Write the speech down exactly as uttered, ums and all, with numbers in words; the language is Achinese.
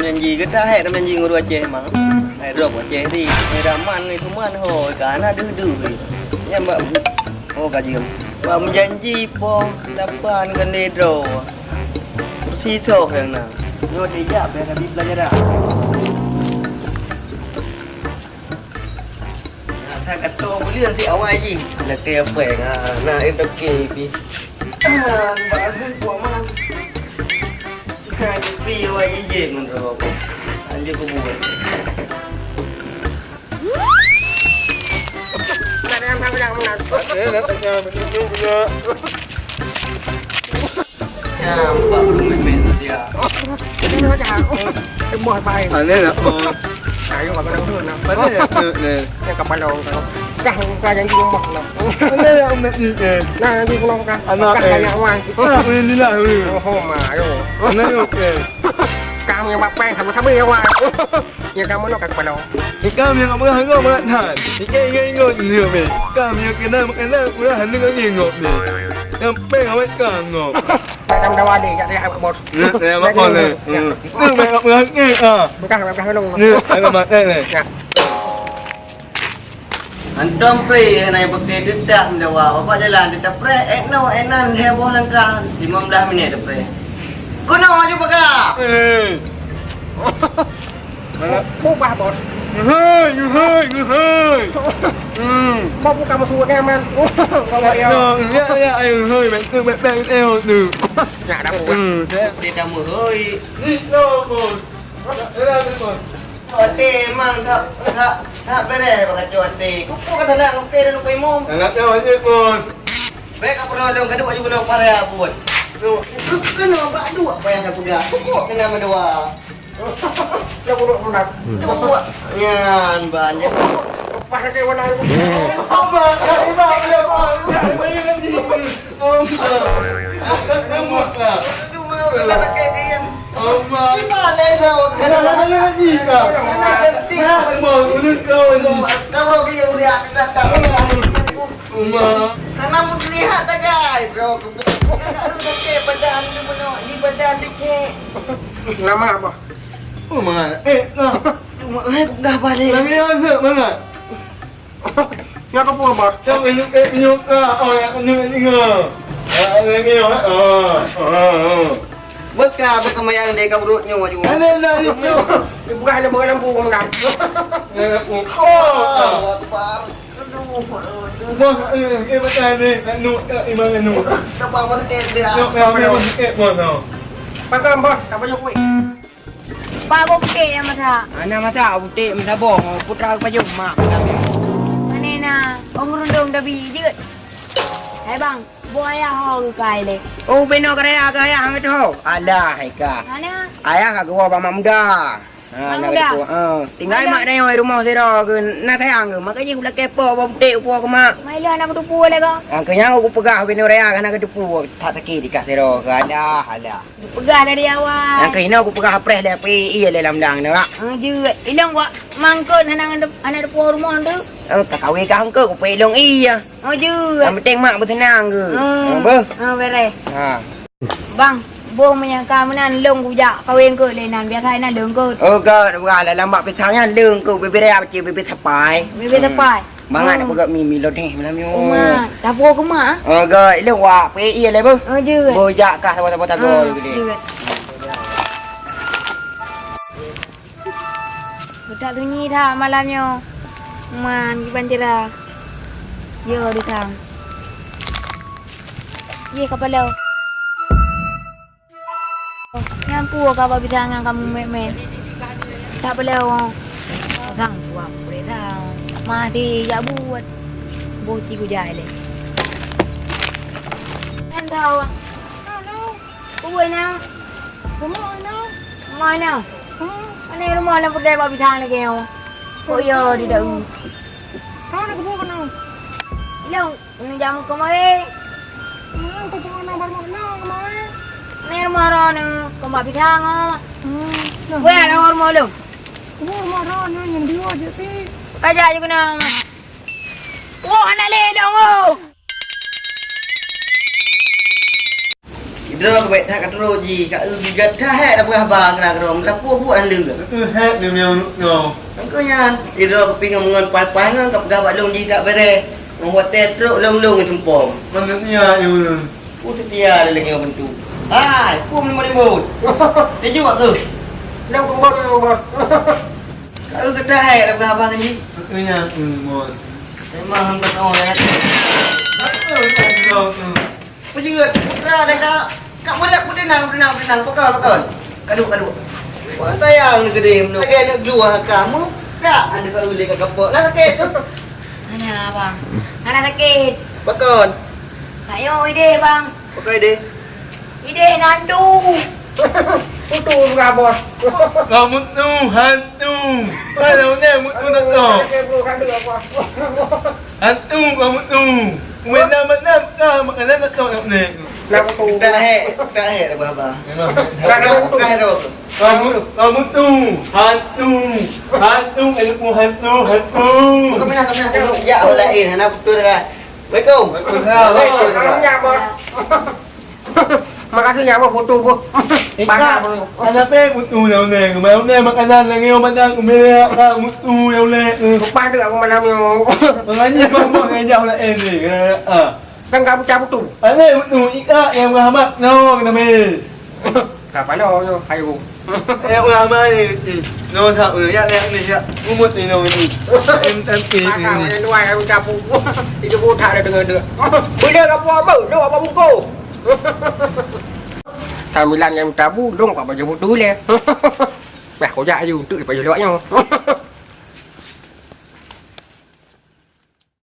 Janji geudah hek, janji ngon Aceh mang. Hai drop Aceh di. Ni daman ni kuman ho, ka na deuh-deuh. Nyan bak ho ka jeuem. Bak meujanji po lapan keundi droe. Sisoh nyang na. Nyoe dijak bèk habéh pelajaran. Nah, ka tho buleuen si awai jih. Lakèe pèng, ha, na em toke pih. Ah, bak kuat man. Nah, pi awai jih jeh ngon droe. Anjir kubuet. Nampak belum mimit dia. Emoh pai. Aneh nak. Ayo, abang nak turun, nak. Mana ya? Ni kapal dong, kalau. Dah, buka janji rumah, nak. Mana ya, Mek ni, eh? Nah, nanti pulang kah? Anak, eh. Kah banyak uang. Ah, boleh ni lah, boleh. Oh, ma, ayo. Mana ya, eh? Kami yang bapak sama-sama ya, Wan. Ya, kamu nak kat kepala. Ikam nyang peugah ngon meurat that. Ikei ingat-ingat nyoe meh. Ikam nyang keunan meukeunong ulah hana ngon ingat meh. Nyang péng awai ka ngon. Nak dawa deh, jak, jak, bos. Ya, ya, bos, ya. Hmm. Tu baik nak peugah ke? Ha. Bukan, bukan, bukan. Ya, ada mat, eh, eh. Ya. Antom pré hana pakai detak mendawa. Bapak jalan detak pré, eh, no, eh, nan, heboh langkah. Lima belas minit pré. Keunoe aju pakai. Eh. Bubah, bos. Ngehei, ngehei, ngehei. Hmm. Kok buka musuh nyaman? Kau buat ya. Ya, ya, ya, ayo, ngehei, baik tu, baik, baik, ayo tu. Nak dah buat. Hmm, saya. Dia dah mehei. Ni, no, bos. Ya, ya, ya, bos. Ote, mang, tak, tak, tak beres bak kacau ote. Kupu ka salah, oke, dan kuimum. Sangat jauh aja, bos. Baik, apa nak dong, gaduh aju kena para pun. Kena bak dua, apa yang saya pegang. Kupu kena mendua. Dah buruk berat. Dua. Nyan, banyak. Lepas lagi warna. Apa? Apa? Apa? Apa? Aduh, mau kena pakai dia. Gimana kau? Kena ganti. Mau, menurut kau ni. Kau rogi yang dia datang. Uma. Karena mau terlihat tak, guys, bro. Kena ada pakai badan di mana? Di badan dikit. Nama apa? Oh, mangat. Eh, nah. Cuma, eh, peugah balik. Lagi ada mangat. Nyak apa, Bos? Cok, minum, eh, minum, ah, oh, ya, minum, minum. Ah, lagi, ah, ah, ah. Beuka, beuka mayang deh, kau perut nyoe juga. Ada, ada, ada. Dipeugah ada bola lampu, kau menang. Ya, lampu. Oh, ah. Allahu Akbar. Aduh, aduh. Bos, eh, eh, betul ni. Nak nuk, nak imam nak nuk. Sabar, Bos, eh, dia. Nuk, nak imam, eh, Bos, no. Pakam, Bos, tak payah kuih. Pak, boh putéh nyang masak. Hana masak, putéh meusaboh, putra geupajôh mak masak. Pane na, ong rundong tabi jeuet. Hai bang, boh ayah hong kai lé. Oh, beno karaya keu ayah hang teuho. Alah, hai ka. Hana. Ayah ka geuwoe bak mak muda. Ha, mak muda. Ha. Tinggai mak dayoe rumoh sidroe keu na sayang keu. Makajih ulakée po boh putéh upo keu mak. Mai lé hana kuteupue lé ko. Ha, keu nyan kupeugah beno raya hana kuteupue. That sakét dikah sidroe keu alah, alah. Peugah dari awai. Nyang keuhinoe kupeugah preh lé, peuié lé lam dang nyoe, Kak. Ah, jeuet. Ilong wak mangkon hana, hana teupue rumoh tu. Oh, ka kawé kah engkau, kupeu ilong iya. Oh, jeuet. Yang penting mak bersenang ke? Ah. Ah, beuh. Ah, beres. Ha. Bang, boh meunyo ka meunan lôn kujak kawé engkau lé nan. Biasa nan lôn engkau. Oh, ka, peugah lah lam bak pisang nyan lôn engkau, bibir ya, bibir sapai. Bibir sapai. Mangat nak peugah mi, mi lodeh malam nyoe. Oh, mak. Tapo ke mak? Oh, ga, ilong wak, peuié lé beuh. Oh, jeuet. Beuh jak kah saboh-saboh tagoe. Oh, jeuet. Beutak sunyi that malam nyoe. Man, kiban jera. Yo, di sang. Ye, kapalo. Nyang peue ka ba pisang nyan kamoe mé-mé. Tak boleh, oh. Sang, suap, boleh sang. Masih jak buet. Boci kujai lé. Nyan tau. Halo. Peue na? Rumoh na. Rumoh na. Hmm. Mana rumoh lam peureulée ba pisang lagée nyoe? Kok yo di daun. Hana kubu kena. Ilong. Ini jamu kemari. Hmm, kubu anak baru nak kemari. Ni rumah orang ni, kembar pisang ah. Hmm. Weh, ada orang rumah lu. Kubu rumah orang ni yang dua je ti. Kajak je kena. Wah, anak lelong oh. Droe ka bèk that ka trok jih, ka eu geugat that hèk na peugah ba keunan keudroe, meusapeue buet han lé. Heeh, hèk nyoe nyoe. Engkau nyan, sidroe ka pih ngon pai-pai ngon ka peugah bak lôn jih tak bèrèh. Ngon watèe trok lôn-lôn ngon sumpom. Manusia nyoe. Peue seutia lé lagèe nyoe beuntu. Hai, peue meunimut-nimut. Sejuk aku. Lôn pun bot, lôn bot. Ka eu geudah hèk na peugah ba ngon jih. Heeh, nyan, heeh, bot. Memang han tahu ya. Betul, betul. Peujeuet, putra dah ka, ka meulat peutenang, peutenang, peutenang, pakon, pakon. Kaduk, kaduk. Wah, sayang ni gede meunoe. Lagèe aneuk dua kamoe, dak ada ka ulèe ka kapok. Lah sakét tu. Hana, Bang. Hana sakét. Pakon. Ayo, ide, Bang. Pakon ide. Ide nandu. Putu juga, Bos. Kamu tu hantu. Kalau ni mutu nak tahu. Hantu kamu tu. Meunan-meunan ka makanan nak tôk nyoe. Nak tôk. Tak hèk, tak hèk dah, Baba. Memang. Tak hèk dah. Kamu, kamu tu hantu, hantu, ilmu hantu, hantu. Kau pernah, kau pernah tengok jak orang lain, hana betul kan? Assalamualaikum. Waalaikumsalam. Waalaikumsalam. Makasih ya, Bos, foto, Bos. Ika, bana, Bos. Ada pe foto dah ulèe. Kemarin ulèe makanan lagi, orang pandang, kemarin, ah, foto dah ulèe. Lupa tu aku mana, Bos. Makanya, Bos, Bos, ngajak ulèe ni. Ah. Kan kamu cabut tu. Ada foto, Ika yang rahmat, no, kena main. Ka panoe nyoe, hai bu. Eh, ulama ni, ni. Nyoe that, ya, ya, ni, ya. Umut ni, nyoe ni. M M A ni. Mata ni, nuai, aku capu. Itu botak dah dengar dia. Bila kapu apa? Nyoe apa buku? Sambilan nyang tabu, dong kat baju butu le. Nah, kau jak aju, tu lepas jolok nyoe.